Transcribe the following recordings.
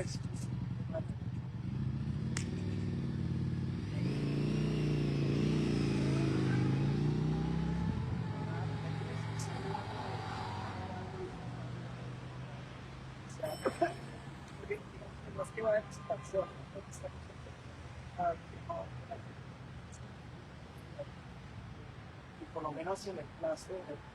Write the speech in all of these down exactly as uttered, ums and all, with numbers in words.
Y por lo menos en el plazo de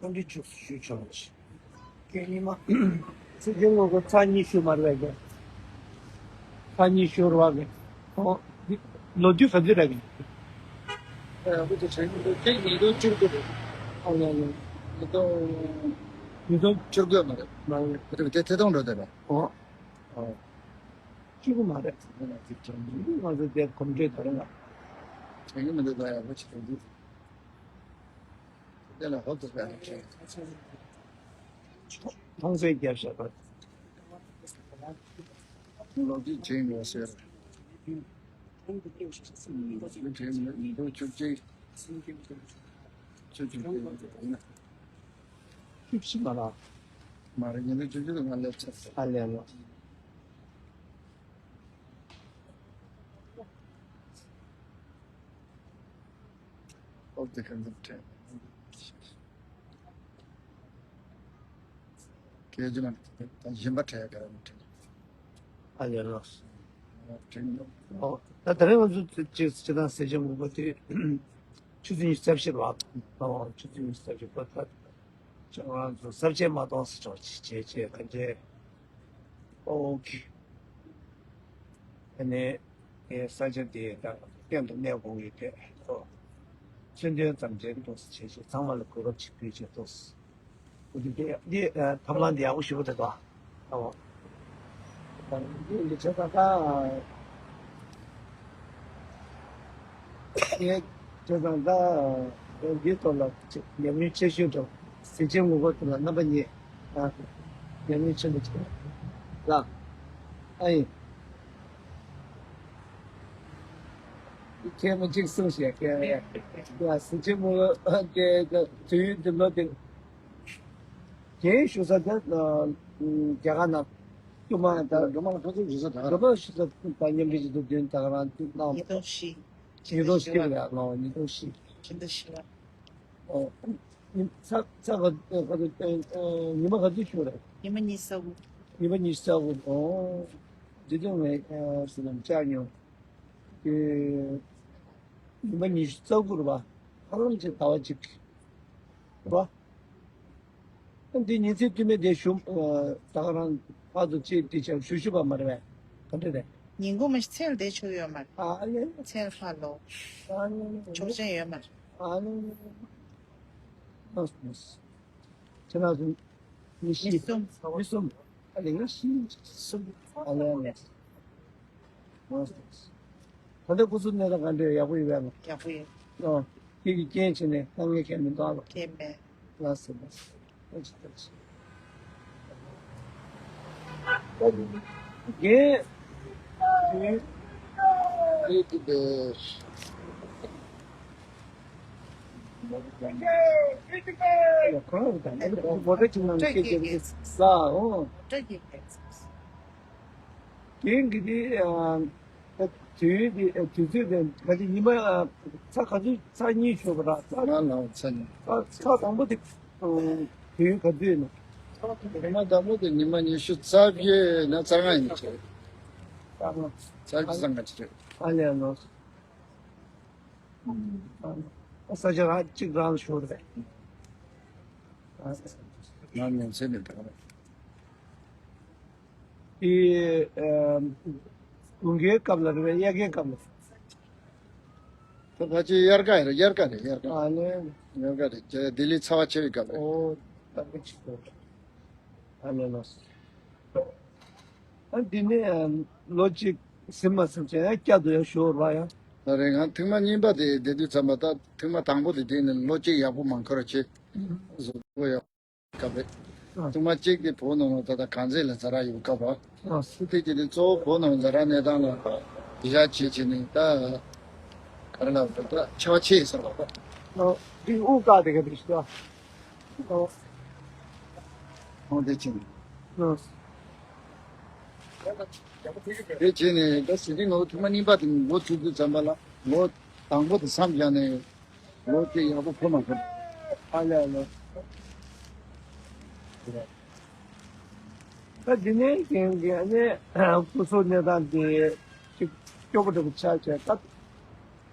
བཀའ་འདྲི་ཆུ་ཞུ་ཆོག་ཅིག་གི་ཉི་མ། ཚིག་གི་ངོ་གོ་ཚ་གཉིས་ཞུ་མ་རེད་གི། ཚ་གཉིས་ཞུ་ར་གི། ཨོ། འདི་ལོ་རྒྱུས་ག་ཚོད་རེད་གི། ཨ་ཁུ་ཚོ་ཆེན་པོ་ཁྱེད་ཉིས་སྟོང་བཅུ་དགུ་རེད། ཨོ་ཡ་ཡ། ཉིས་སྟོང་། ཉིས་སྟོང་བཅུ་དགུ་མ་རེད། མ་རེད། དེ་དེ་ཐད་གཏོང་འགྲོ་དེ་རེད། ཨོ། ཨོ། བཅུ་དགུ་མ་རེད། ང་ཚོ་དེ་གོམ་བགྲོད་དང་། དྲན་གྱི་མི་འདུག་ད་ཡག་པོ་ཅིག་དྲན་གྱི། དེ་ལ་ཧོབ་ཏེ་བསྡད་ན་དྲན། མཐོང་ཚད་བརྒྱབ་བཞག་པ། ལོ་རྒྱུས་དྲན་ཡོད་ཟེར། ལོ་རྒྱུས་དྲན་མི་འདུག་ཉིས་སྟོང་བཅུ་གཅིག་བཅུ་གཅིག་བཅུ་གཅིག་མ་རེད། མ་རེད། ཉིས་སྟོང་བཅུ་གཅིག་ལ་ང་སླེབས་ཚར་ཟེར། ཨ་ལས་ལ། ཨོ་དེ་ག་འདི་དྲན། སྐད་ཅིག་མ་ད་གཞན་པ་དྲན་ག་རེ་མི་དྲན། ཨ་ཡ་ལགས། དྲན་ཡོད། ཨོ་ད་ད་རེས་ང་ཚོ་ཅིག་སྤྱི་བཏང་ཟས་བཅད་ངོ་མ་དེ་ཆུ་ཚོད་ཉི་ཤུ་རྩ་བཞི་རེད་བ། ཨོ་ཆུ་ཚོད་ཉི་ཤུ་རྩ་བཞི་པ་ད། ཁྱོད་རང་ཚོ་གསར་བརྗེ་མ་གཏོང་ཟེར་ཆོག་ཅིག་བྱས་བྱས་ག་འདྲས། ཨོ་ཁེ། ཨ་ནི། དེ་ས་ཆ་དེ་ད་གཏན་དུ་གནས་དགོས་ཀྱི་དེ་ཚོ་མཚོན་དོན་ཙམ་བྱས་འདུག་ཟེར་བྱས་ཚང་མ་ལ་གོ་སྐབས་ཅིག་ཕུལ་བྱས་འདུག་འདི་འདི་འདི་ཐབས་ལམ་འདི་ཡག་པོ་ཞེ་པོ་རེད་དོ། ཨོ། འདི་འདི་བྱས་ཙང་ད་ངས་བྱས་ཙང་ད་འདིའི་ཐོག་ལ་ཉམས་མྱོང་ཆེ་ཤོས་འགྲོ་གཟི་བརྗིད་ངོ་རྒོལ་དེ་ལ་རྣམ་པ་གཉིས་ཨ་ཉམས་མྱོང་ཆེན་པོ་ཅིག་ལ་ཨ་ཡིན། ཁྱེད་མི་གཅིག་གསུངས་ཤིག་ཡ་སྲིད་སྤྱི་མོ་ཁྱེད་དུས་ཡུན་དུ་ལོ་དེ་རྒན་ཞུ་ས་དེ་རྒྱ་གར་ནང་དཀྱུས་མ་དང་སྒྲོལ་མ་ལ་ཕན་ཚུན་ཞུ་ས་ད་ག་རང་སྒྲོལ་མ་ཞུ་ས་དང་མཉམ་འབྲེལ་གྱི་འདུག་དོན་ད་ག་རང་དུ་གནང་ཉིས་སྟོང་བཞི། ཉིས་སྟོང་བཞི་ལ་ལོ་ཉིས་སྟོང་བཞི། ཕྱི་ཟླ་བཞི་པ། ཨོ། ཉི་ཚ་ཚ་ག་ག་ཚོད་ཉི་མ་ག་ཚོད་བྱུང་རེད། ཉི་མ་ཉི་ཤུ་རྩ་དགུ། ཉི་མ་ཉི་ཤུ་རྩ་དགུ། ཨོ། འདི་དོན་ངས་ཟེར་ལམ་བཅར་མྱོང་། དེ་ཉི་མ་ཉི་ཤུ་རྩ་དགུ་རེད་པ། ཧ་ལམ་ཅིག་ཟླ་བ་གཅིག་རེད་པ། འདི་ཉིན་མཚན་མཐུད་མེད་དེ་ཞུ་ད་ག་རང་ཕར་ཚུར་ཅིག་དེ་ཆ་ཞུ་ཞུ་བ་མ་རེད་པས། ག་འདྲ་རེད། ཉིན་གུང་མ་ཚལ་དེ་ཆོག་ཡོད་མ་རེད། ཨ་ལེ། ཚལ་ཁ་ལོ། ཨ་ལེ། ཆོག་ཆེན་ཡོད་མ་རེད། ཨ་ལེ། ཁྱེད་རང་ཚོ་མི་བཞི། མི་གསུམ། མི་གསུམ། ཨ་ལེ་ངས་ཤིང་གསུམ། ཨ་ལེ་ཨ་ལེ། ད་ལྟ་སྐུ་གཟུགས་གནས་སྟངས་ག་འདྲ་ཡག་པོ་ཡོད་པས། ཡག་པོ་ཡོད། ཨོ། ཁྱེད་ཀྱི་རྐྱེན་བྱས་ནས་དཀའ་ངལ་གང་མི་འདུག་ཨ། གང་མེད། ལགས་སོ་ལགས་སོ། ཐུགས་རྗེ་ཆེ། རྒན། རྒན། རྒན་གྱིས་དེ་དུས་དེ་དུས་ཚོད་དེ་ག་དུས་ཉི་མ་ཚ་ག་ཚོད་ཚ་གཉིས་ཤོར་བ་ར། ང་ལ་ཚ་གཉིས། ཚ་ཚ་དང་པོ་དེ་དུས་ཡུན་ག་དུས་ཡིན་ནམ། ཉི་མ་དང་པོ་དེ་ཉི་མ་ཉི་ཤུ་རྩ་བརྒྱད་ནས་རྩ་ལྔ་ཡིན་ཆེ། རྩ་ལྔ། རྩ་བརྒྱད་རྩ་ལྔ་ཅིག་རེད། ཨ་ལས་ནོ། ས་ཆ་རང་གཅིག་རང་ཤོར་རེད། ང་ཉིན་མཚན་ནས་འགྲོ་རེད། དེ་དགུན་ཁའི་སྐབས་ལ་རེད་པས། དབྱར་ཁའི་སྐབས་ལ། ད་ཕལ་ཆེར་དབྱར་ཁ་རེད། དབྱར་ཁ་རེད། དབྱར་ཁ། ཨ་ལས། དབྱར་ཁ་རེད། ལྡི་ལི་ཚ་བ་ཆེ་བའི་སྐབས་རེད། ཨོ། ད་ག་ཅིག་རེད། ཨ་ལས་ལགས་སོ། ཨ་འདི་ནས་ལོ་གཅིག་ཟིན་མ་ཟིན་བྱས་ཡང་བསྐྱར་དུ་ཡང་ཞུ་བར་ཡང་། ད་རེས་ང་ཐེངས་མ་གཉིས་པ་དེ་བསྡད་དུས་ཙམ་པ། ད་ཐེངས་མ་དང་པོ་དེ་དེ་ནས་ལོ་གཅིག་ཡག་པོ་མ་འཁོར་བྱས་གཟུགས་པོ་ཡག་སྐབས་རེད། ཨ། ཐེངས་མ་གཅིག་དེ་བོད་ནང་ལ་ད་ལྟ་གངས་འཛིན་ལ་ཛ་དྲག་ཡོད་སྐབས་རེད། ཨ། དེ་དེ་དེ་གཙོ་བོ་བོད་ནང་ཛ་དྲག་གནས་སྟངས་ལ་གཞི་བཞག་བྱས་བྱས་ནས། ད་ག་རེ་ལབ་དགོས། ད་ཆེ་བ་ཆེ་ཟེར་བ། ཨ། འདི་དབུགས་བཀག་དེ་ག་དེ་ཞིག་ཨ། ཨོ། ཨོ་དེ་ཕྱིན། ཨོ། དེ་བྱས་ནས་ད་ཟིན་བྲིས་ངོ་ཐེངས་མ་གཉིས་པ་དེ་འགོ་ཚུགས་དུས་ཙམ་པ་ལ། ལོ་དང་པོ་དེ་མཚམས་བཞག་ནས་ལོ་གཅིག་ཡག་པོ་འཁོར་མ་ཐུབ། ཨ་ལས་ཨ་ལས། ད་འདི་ནས་རྒན་གྱི་ཨ་ནི་སྐུ་གཟུགས་གནས་སྟངས་དེ་ཅིག་སྐྱོ་པོ་འདྲ་པོ་ཆགས་བྱས། ད་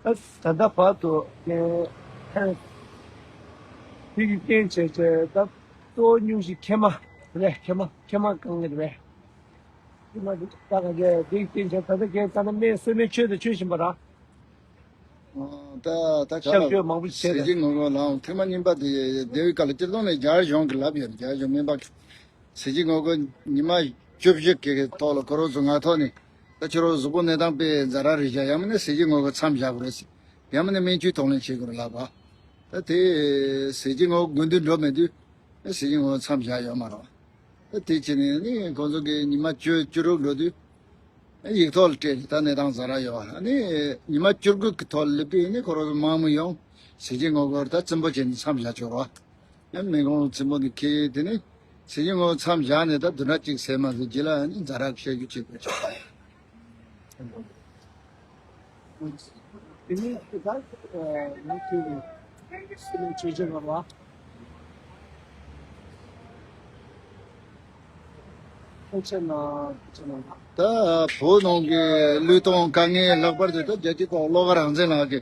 ད་ད་ལྟ་བར་དུ་ཨེ་དེ་གི་རྐྱེན་བྱས་བྱས། ད་གཙོ་བོ་སྙུང་གཞི་མཁལ་མ་རེད། མཁལ་མ་མཁལ་མ་དཀའ་ངལ་རེད། མཁལ་མ་འདི་ད་ག་གེ་འདི་གི་རྐྱེན་བྱས། ད་ལྟ་རྒན་ད་ལྟ་སྨན་གསོས་སྨན་མཆོད་དང་མཆོད་བཞིན་པ་ར། ཨ། ད་ད་ག་གཤག་བཅོས་མང་པོ་ཞིག་བྱས་ཟས་བཅད་ངོ་རྒོལ་ལའང་ཐེངས་མ་གཉིས་པ་དེ་བསྡད་པའི་སྐབས་ལ་སྤྱིར་བཏང་ནས་རྒྱ་གཞུང་གིས་ལབ་ཡོད། རྒྱ་གཞུང་སྨན་པ་གིས་ཟས་བཅད་ངོ་རྒོལ་ཉི་མ་བཅུ་བཞི་གི་ཐོག་ལ་ཁོ་རང་ཚོ་ང་ཐོག་ནས། ད་ཁྱོད་རང་གཟུགས་པོ་གནས་སྟངས་དཔེ་ཛ་དྲག་རེད་བཞག་ཡང་མིན་ན་ཟས་བཅད་ངོ་རྒོལ་མཚམས་བཞག་དགོས་རེད་ཟེར། ཡང་མིན་ན་སྨན་བཅོས་གདོང་ལེན་བྱེད་དགོས་རེད་ལབ་པ། ད་དེ་ཟས་བཅད་ངོ་རྒོལ་དགོས་འདུག་འགྲོ་མེད་དུས་ཟས་བཅད་ངོ་རྒོལ་མཚམས་བཞག་ཡོད་མ་རེད། ད་དེ་བྱས་ནས་ནི་ཁོང་ཚོ་གིས་ཉི་མ་བཅུ་བཅུ་དྲུག་འགྲོ་དུས་ཡིག་ཐོག་ལ་སྤྲད་རེད། ད་གནས་སྟངས་ཛ་དྲག་ཡོད་པ། ཨ་ནི་ཉི་མ་བཅུ་དགུ་གི་ཐོག་ལ་སླེབས་དུས་ནི་ཁོ་རང་ཚོ་དམག་མི་ཡོང་། ཟས་བཅད་ངོ་རྒོལ་ད་རྩིང་པོ་བྱས་ནས་མཚམས་བཞག་ཆོག་ར། ཨ་ནི་སྨན་ཁང་རྩིང་པོ་དེ་འཁེལ། དེ་ནི་ཟས་བཅད་ངོ་རྒོལ་མཚམས་བཞག་ནས་ད་བདུན་ཕྲག་གཅིག་ཟིན་མ་ཟིན་རྗེས་ལ་ཨ་ནི་ཛ་དྲག་བཤད་རྒྱུ་བྱེད་དགོས་ཆོག་དེ་ནས་དེ་ལྟར་ངས་ཁྱོད་ཀྱི་སྲིད་ལ་ཆོས་ཆེན་བར་བ། ཁྱོད་ཆེ་ན་ཆེ་ན། ད་བོད་ནང་གི་བློས་གཏོང་དཀའ་ངལ་ལྷག་པར་དུ་ད་རྒྱལ་སྤྱིའི་ཐོག་བློ་དགའ་རང་བཙན་ལགས་ཀྱི་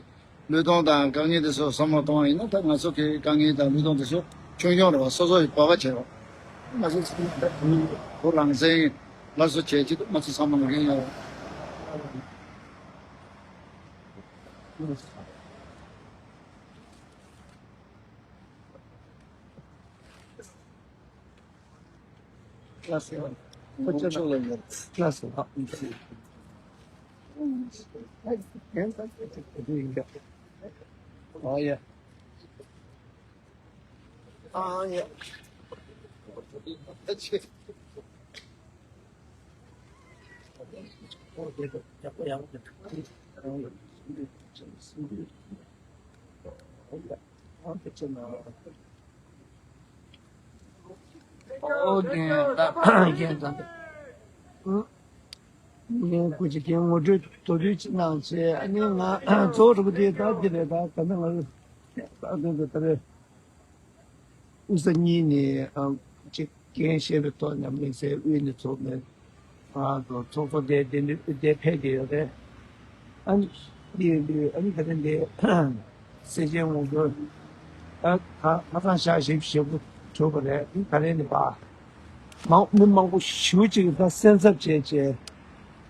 བློས་གཏོང་དང་དཀའ་ངལ་དེ་ཚོ་བསམ་བློ་གཏོང་བ་ཡིན་ན། ད་ང་ཚོ་གི་དཀའ་ངལ་དང་བློས་གཏོང་དེ་ཚོ་ཆུང་ཆུང་རེད་བ། སོ་སོ་ཡི་བོད་པ་བྱས་རོགས། ང་ཚོ་ཚང་མ་ད་བོད་རང་བཙན་སླར་གསོ་བྱེད་ཀྱི་འདུག་ང་ཚོ་ཚང་མ་ལ་འགན་ཡོད་རེད། ལགས་སོ། ཁོ་ཚོ་ལ་ཡོད། ལགས་སོ། ཨ་ཡ། ཨ་ཡ། ཨོ་རྒན་ད་རྒན་ད། ཨུ། ངས་སྐུ་མཁྱེན་རྒན་ངོ་སྤྲོད་མདོར་བསྡུས་ཅིག་གནང་བྱས། ཨ་ནི་ང་གཙོ་བོ་གྲུབ་པ་དེ་ད་འདི་རེད། ད་ད་ནི་ང་ད་ད་ད་ད་རེད། དབུས་ས་གཉིས་ནས་ཨ་ཅིག་འགན་བཞེས་པའི་ཐོག་ནས་དམིགས་བསལ་དབུས་ནས་ཚོགས་ནས་ང་ཚོ་ཚོགས་གཙོ་དེ་དེ་འདྲ་དེ་ཕེབས་ཀྱི་ཡོད་རེད། ཨ་ནི་འདི་འདི་ཨ་ནི་ད་ལྟ་འདི་སེ་ཆེན་ངོ་རྒོལ་ད་ཁ་ཁ་སང་ཞག་བཞི་བཞི་པོ་གྲུབ་པ་རེད། ཨ་ནི་ད་ལན་ནི་པ་མང་མི་མང་པོ་ཞེ་པོ་ཅིག་ད་སེམས་འཚབ་བྱས་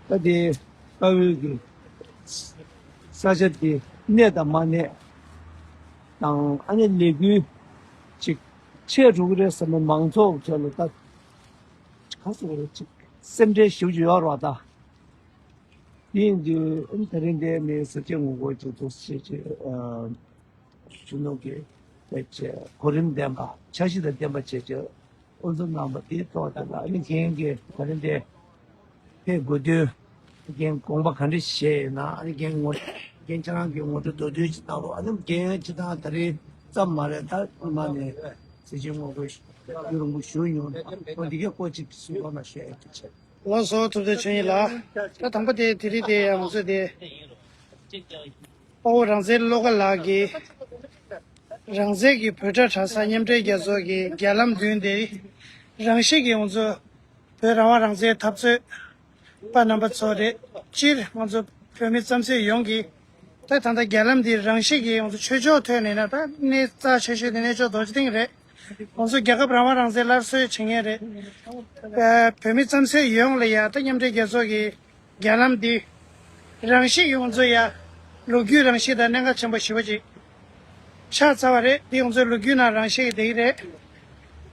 བྱས་ད་དེ་ལྟ་བུའི་གི་ས་ཆ་དེ་གནས་དང་མ་གནས་དང་། ཨ་ནི་ལས་འགུལ་ཅིག་ཆེ་འགྲོ་གི་རེད་བསམ་པའི་མང་ཚོགས་ཚོ་ལ་ད་ག་ཟེར་དགོས་རེད། ཅིག་སེམས་ཁྲལ་ཞེ་པོ་ཅིག་ཡོད་རེད་བ། ད་དེ་ཡིན་དུས་ཨ་ནི་ད་རིང་འདིར་མི་སེ་ཆེན་ངོ་རྒོལ་ཅིག་འདུག་ཅེས་ཅིག་ཨ་གཞོན་ནུ་གི་ཕལ་ཆེར་གོ་རིམ་ལྡན་པ་འཆར་གཞི་དང་ལྡན་པ་བྱས་བྱས་དབུ་འཛུགས་གནང་བ་དེའི་ཐོག་དེ་ལ་ཨ་ནི་རྒན་གྱིས་ད་རིང་འདིར་ཕེབས་དགོས་དོན་རྒན་དགོངས་པ་ག་འདྲ་བཞེས་ཡོད་ན། ཨ་ནི་རྒན་ངོ་རྒན་ཁྱེད་རང་གི་ངོ་སྤྲོད་མདོར་བསྡུས་ཅིག་གནང་རོགས། ཨ་ནི་རྒན་སྤྱིར་བཏང་ད་རིང་ཙམ་མ་རེད། ད་མ་ནས་སེ་ཆེན་ངོ་རྒོལ་རྒྱུན་རིང་པོ་བཞུགས་མྱོང་། འོ་འདི་གའི་སྐོར་ཅིག་གསུང་རོགས་གནང་ཞུ་ཡ་ཡིན། ཐུགས་རྗེ་ཆེ། ལགས་སོ། ཐུབ་བསྟན་ཆོས་ཉིད་ལགས། ད་དང་པོ་དེ་དེ་རིང་དེ་ཡང་ང་ཚོ་དེ་དཔའ་བོ་རང་བཙན་བློ་དགའ་ལགས་ཀྱིས་རང་བཙན་གྱི་བོད་དྲ་གྲྭ་ས་མཉམ་འབྲེལ་རྒྱལ་ཚོགས་ཀྱི་བརྒྱ་ལམ་བདུན་དེ་རང་བཞིན་གྱིས་ང་ཚོ་བོད་རང་དབང་རང་བཙན་འཐབ་རྩོད་པ་རྣམ་པ་ཚོ་རེད། སྤྱིར་ང་ཚོ་བོད་མི་རྩ་མཛུགས་ཡོངས་ཀྱིས་ད་ད་ལྟ་བརྒྱ་ལམ་འདི་རང་བཞིན་གྱིས་ང་ཚོ་ཆོས་ཕྱོགས་ཐོག་ནས་ན་ད་གནས་རྩ་ཆེ་ཤོས་དེ་གནས་མཆོག་རྡོ་རྗེ་གདན་རེད། ང་ཚོ་རྒྱལ་ཁབ་རང་དབང་རང་བཙན་སླར་གསོ་བྱེད་མཁན་རེད། ཨ་བོད་མི་རྩ་མཛུགས་ཡོངས་ལ་ཡ་ད་མཉམ་འབྲེལ་རྒྱལ་ཚོགས་ཀྱི་བརྒྱ་ལམ་འདི་རང་བཞིན་གྱིས་ང་ཚོ་ཡ་ལོ་རྒྱུས་རང་བཞིན་དང་གནད་འགག་ཆེན་པོ་ཞེ་པོ་ཅིག་ཆགས་ཚར་བ་རེད། འདི་ང་ཚོའི་ལོ་རྒྱུས་ནང་རང་བཞིན་གྱི་བསྡད་ཀྱི་རེད།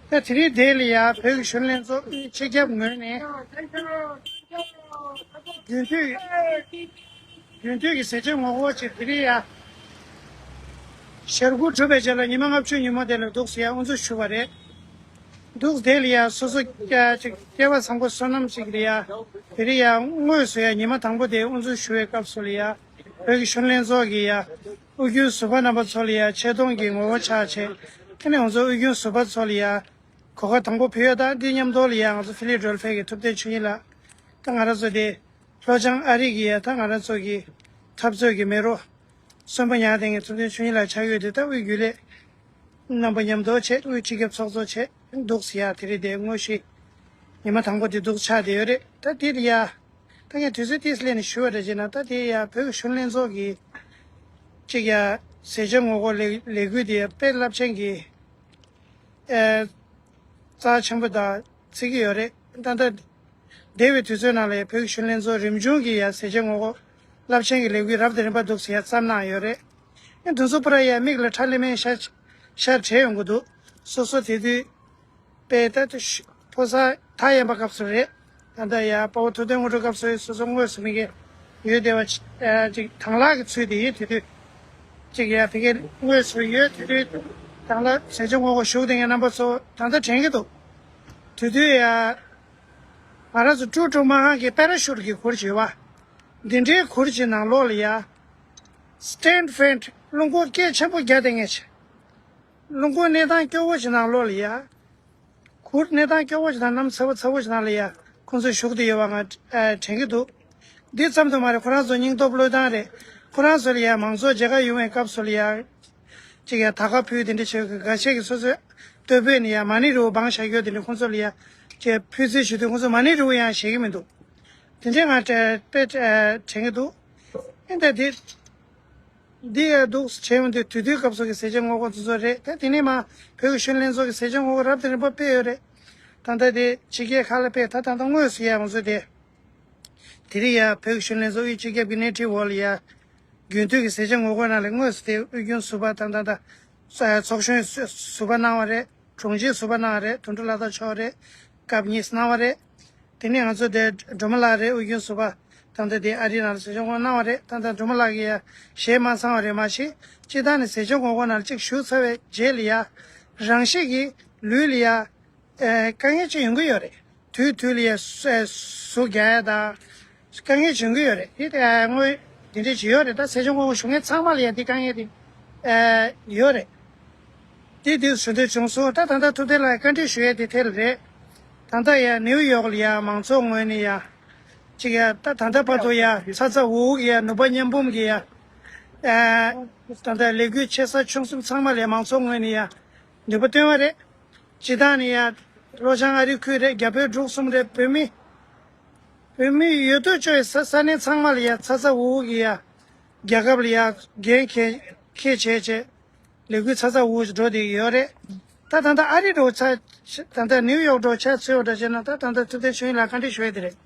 ད་དེ་རིང་འདི་ལ་ཡ་བོད་ཀྱི་གཞོན་ལྷན་ཚོགས་དབུས་སྤྱི་ཁྱབ་ངོས་ནས་རྒྱུན་མཐུད་རྒྱུན་མཐུད་ཀྱི་ཟས་བཅད་ངོ་རྒོལ་ཆེད་དེ་རིང་ཡ་ཞལ་སྐུ་གྲུབ་པའི་རྗེས་ལ་ཉི་མ་ལྔ་བཅུ་ཉིན་མོ་དེ་ལ་འདུག་སེ་ཡ་དབུ་འཛུགས་ཞུ་བ་རེད། འདུག་དེ་ལ་ཡ་སོ་སོ་ཅིག་སྐལ་བ་བཟང་པོ་བསོད་ནམས་ཅིག་ལ་ཡ་དེ་རིང་ཡ་དངོས་སུ་ཡ་ཉི་མ་དང་པོ་དེ་དབུ་འཛུགས་ཞུ་བའི་སྐབས་སུ་ལ་ཡ་བོད་ཀྱི་གཞོན་ལྷན་ཚོགས་ཀྱི་ཡ་དབུས་རྒྱུན་ཟུར་པ་རྣམ་པ་ཚོ་ལ་ཡ་ཆེ་མཐོང་གི་ངོ་བོ་ཆགས་བྱས། དེ་ནས་ང་ཚོ་དབུས་རྒྱུན་ཟུར་པ་ཚོ་ལ་ཡ་གོ་སྐབས་དང་པོ་ཕུལ་ཡོད། ད་འདི་མཉམ་དུ་ལ་ཡ་ང་ཚོ་ཕི་ལིག་སྒྲོལ་དཔལ་གྱི་ཐུབ་བསྟན་ཆོས་ཉིད་ལགས། ད་ང་རང་ཚོ་དེ་ལྷོ་བྱང་ཨ་རི་གི་ཡ་ད་ང་རང་ཚོ་གི་འཐབ་རྩོད་ཀྱི་མེ་རོ་གསོན་པོ་ཉག་ལྡན་གྱི་ཐུབ་བསྟན་ཆོས་ཉིད་ལགས་ཆགས་ཡོད་དེ། ད་དབུས་རྒྱུན་ལས་རྣམ་པ་མཉམ་དུ་བྱས། དབུས་སྤྱི་ཁྱབ་ཚོགས་གཙོ་བྱས་འདུག་སེ་ཡ་དེ་རིང་དེ་དངོས་གཞི་ཉི་མ་དང་པོ་དེ་འདུག་ཆགས་བསྡད་ཡོད་རེད། ད་དེ་ལ་ཡ་ད་ངས་དུས་ཚོད་ཏིས་ལེན་ནས་ཞུ་བ་འདྲ་བྱས་ན། ད་དེ་ཡ་བོད་ཀྱི་གཞོན་ལྷན་ཚོགས་ཀྱི་གཅིག་ཡ་ཟས་བཅད་ངོ་རྒོལ་ལས་ལས་འགུལ་དེ་ཡ་དཔེ་རླབས་ཆེན་གྱི་ཨེ་རྩ་ཆེན་པོ་དང་བརྩི་གི་ཡོད་རེད། ད་ལྟ་འདས་པའི་དུས་ཚོད་ནང་ལ་བོད་ཀྱི་གཞོན་ལྷན་ཚོགས་རིམ་བྱུང་གི་ཡ་ཟས་བཅད་ངོ་རྒོལ་རླབས་ཆེན་གྱི་ལས་འགུལ་རབ་དང་རིམ་པ་འདུག་སེ་ཡ་བརྩམས་གནང་ཡོད་རེད། ཨེ་དེ་ཚོ་པུ་ར་ཡ་མིག་ལ་ཁྲ་ལེ་མེ་ཤར་ཤར་བྲལ་ཡོང་གི་འདུག་སོ་སོ་དེ་དུས་དཔེ་ད་དུ་ཕོ་གསར་ཐག་ཡན་པ་སྐབས་སུ་རེད། ད་ལྟ་ཡ་དཔའ་བོ་ཐུབ་བསྟན་དངོས་གྲུབ་སྐབས་སུ་སོ་སོ་དངོས་སུ་མི་གི་ཡོད་བསྡད་པ་ཅིག་དང་ལག་གི་ཚུལ་དེ་ཡིན། དེ་དུས་ཅིག་ཡ་ཕ་གི་དངོས་སུ་ཡོད། དེ་དུས་དང་ལ་ཟས་བཅད་ངོ་རྒོལ་ཞུགས་བསྡད་མཁན་རྣམ་པ་ཚོ་ད་ལྟ་དྲན་གྱི་འདུག་དེ་དུས་ཡ་ང་རང་ཚོ་ཀྲུའུ་ཀྲུའུ་མ་ཧང་གི་པེ་ར་ཤུད་ཀྱི་གུར་བྱེད་པ་འདི་འདྲའི་གུར་གྱི་ནང་ལོགས་ལ་ཡ་སི་ཊེན་ཕེན་རླུང་འཁོར་སྐད་ཆེན་པོ་རྒྱག་བསྡད་མཁན་ཅིག་རླུང་འཁོར་གནས་སྟངས་སྐྱོ་བོ་ཞིག་ནང་ལོགས་ལ་ཡ། གུར་གནས་སྟངས་སྐྱོ་བོ་ཞིག་དང་གནམ་ཚ་བོ་ཚ་བོ་ཞིག་ནང་ལ་ཡ་ཁོང་ཚོ་བཞུགས་བསྡད་ཡོད་པ་ང་ཨ་དྲན་གྱི་འདུག་འདི་ཙམ་དུ་མ་རེད། ཁོ་རང་ཚོ་སྙིང་སྟོབས་བློས་བཏང་རེད། ཁོ་རང་ཚོ་ལ་ཡ་མང་ཚོགས་མཇལ་ཁ་ཡོང་བའི་སྐབས་སུ་ལ་ཡ་ཅིག་ཡ་ད་ག་ཕུལ་དེ་འདྲ་བྱེད་དགོས། འགའ་ཤས་ཀྱིས་སོ་སོའི་སྟོད་བོད་ནས་ཡ་མ་ཎི་རིལ་བུ་སྦང་བཞག་ཡོད། དེ་འདྲ་ཁོང་ཚོ་ལ་ཡ་ཅིག་ཕུལ་རྩིས་བྱེད་དུས་ཁོང་ཚོ་མ་ཎི་རིལ་བུ་ཡང་བཞེས་ཀྱི་མི་འདུག་དེ་འདྲའི་ང་དཔེ་དྲན་གྱི་འདུག་ཨེ་འདྲ་དེ། འདི་ཡ་འདུག་བྱས་ཡོང་དུས་དུས་དུས་སྐབས་སུ་གི་ཟས་བཅད་ངོ་རྒོལ་དེ་ཚོ་རེད། ད་དེ་ནས་མ་བོད་ཀྱི་གཞོན་ལྷན་ཚོགས་ཀྱི་ཟས་བཅད་ངོ་རྒོལ་རབ་དང་རིམ་པ་སྤེལ་ཡོད་རེད། ད་ལྟ་དེ་ཕྱི་རྒྱལ་ཁག་ལ་སྤེལ། ད་ད་ལྟ་དངོས་སུ་ཡ་ང་ཚོ་དེ་དེ་རིང་ཡ་བོད་ཀྱི་གཞོན་ལྷན་ཚོགས་དབུས་སྤྱི་ཁྱབ་ཀྱི་སྣེ་ཁྲིད་འོག་ལ་ཡ་ རྒྱུན་མཐུད་ཀྱི་ཟས་བཅད་ངོ་རྒོལ་ནང་ལ་དངོས་སུ་དེ་དབུས་རྒྱུན་ཟུར་པ་དང་ད་ད་ཚོགས་གཞོན་ཟུར་པ་གནང་བ་རེད། དྲུང་ཆེ་ཟུར་པ་གནང་བ་རེད། དོན་གྲུབ་བློ་བཟང་མཆོག་རེད། སྐབས་གཉིས་གནང་བ་རེད། དེ་ནས་ང་ཚོ་དེ་སྒྲོལ་མ་ལགས་རེད། དབུས་རྒྱུན་ཟུར་པ་ད་ལྟ་དེ་ཨ་རིའི་ནང་ལ་ཟས་བཅད་ངོ་རྒོལ་གནང་བ་རེད། ད་ལྟ་སྒྲོལ་མ་ལགས་ཀྱི་ཡ་ཞལ་མ་ཚང་བ་རེད། མ་གཞི་སྤྱི་བཏང་ནས་ཟས་བཅད་ངོ་རྒོལ་ནང་ལ་གཅིག་ཞུགས་ཚར་བའི་རྗེས་ལ་ཡ་རང་བཞིན་གྱིས་ལུས་ལ་ཡ་ཨེ་དཀའ་ངལ་ཅིག་ཡོང་གི་ཡོད་རེད། དུས་དུས་ལ་ཡ་ཟུག་རྒྱག་ཡ་དང་དཀའ་ངལ་བྱུང་གི་ཡོད་རེད། དེ་ལྟ་དངོས་དེ་འདྲ་ཅིག་ཡོད་རེད། ད་ཟས་བཅད་ངོ་རྒོལ་ཞུ་མཁན་ཚང་མ་ལ་ཡ་དེ་དཀའ་ངལ་དེ་ཨེ་ཡོད་རེད། དེ་དུས་ཞུ་འདོད་བྱུང་སོང་། ད་ད་ལྟ་ཐུབ་བསྟན་ལགས་བཀའ་འདྲི་ཞུ་ཡས་དེ་དེ་ལ་རེད། ད་ལྟ་ཡ་ནིའུ་ཡོག་ལ་ཡ་མང་ཚོགས་ངོས་ནས་ཡ་ཅིག་ཡ་ད་ད་ལྟ་བར་དུ་ཡ་ཚ་ཚ་འུར་འུར་གྱི་ཡ་ནུས་པ་མཉམ་སྤུངས་ཀྱི་ཡ་ཨེ་ད་ལྟ་ལས་འགུལ་ཆེ་ས་ཆུང་གསུམ་ཚང་མ་ལ་ཡ་མང་ཚོགས་ངོས་ནས་ཡ་ནུས་པ་བཏོན་པ་རེད། སྤྱི་བཏང་ནས་ཡ་ལྷོ་བྱང་ཨ་རི་ཁུལ་རེད། རྒྱ་བོད་འབྲུག་གསུམ་རེད། བོད་མི་བོད་མི་ཡོད་དོ་ཅོག་ས་ས་གནས་ཚང་མ་ལ་ཡ་ཚ་ཚ་འུར་འུར་གྱི་ཡ་རྒྱལ་ཁབ་ལ་ཡ་འགན་འཁྱེར་འཁྱེར་བྱས་བྱས་ལས་འགུལ་ཚ་ཚ་འུར་འུར་འགྲོ་བསྡད་ཀྱི་ཡོད་རེད། ད་ད་ལྟ་ཨ་རི་འགྲོ་ཆ་ད་ལྟ་ནིའུ་ཡོག་འགྲོ་ཆ་ཚོད་འདྲ་བྱས་ན་ད་ད་ལྟ་ཐུབ་བསྟན་ཆོས་དབྱིངས་ལགས་བཀའ་འདྲི་ཞུ་ཡས་དེ་རེད།